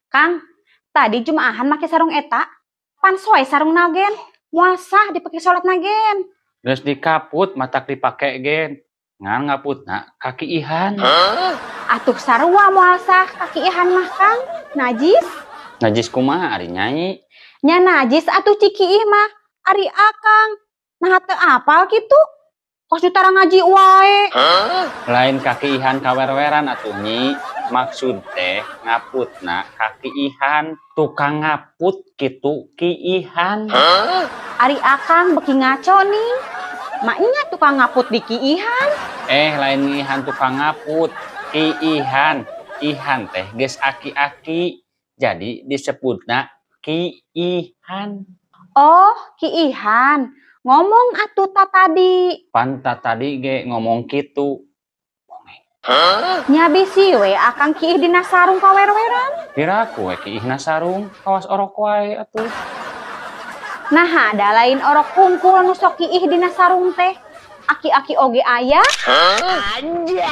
Kang, tadi jumaahan make sarung eta, pan soe sarung nagen, moal sah dipake salat nagen. Geus dikaput matak dipake gen. Ngan ngaputna kakiihan. Atuh sarua moal sah kakiihan mah, Kang, najis. Najis kumaha ari Nyai? Nya najis atuh cikiih mah, ari Akang. Nah, teu apal kitu? Kos tara ngaji wae. Lain kakiihan kawerweran atuh, Nyi. Maksud teh ngaputna kakiihan, tukang ngaput kitu kiihan. Ari Akang beki ngaco nih. Maknya tukang ngaput di kiihan. Eh, lain ngihan tukang ngaput, kiihan. Ihan teh geus aki-aki. Jadi disebutna kiihan. Oh, kiihan. Ngomong atuh ta tadi. Pan ta tadi ge ngomong kitu. Nya bisi we Akang kiih dina sarung kawerweran. Piraku we kiihna sarung, kawas orok wae atuh. Nah, ada lain orok hungkul nu sok kiih dina sarung teh. Aki-aki oge aya. Anjay.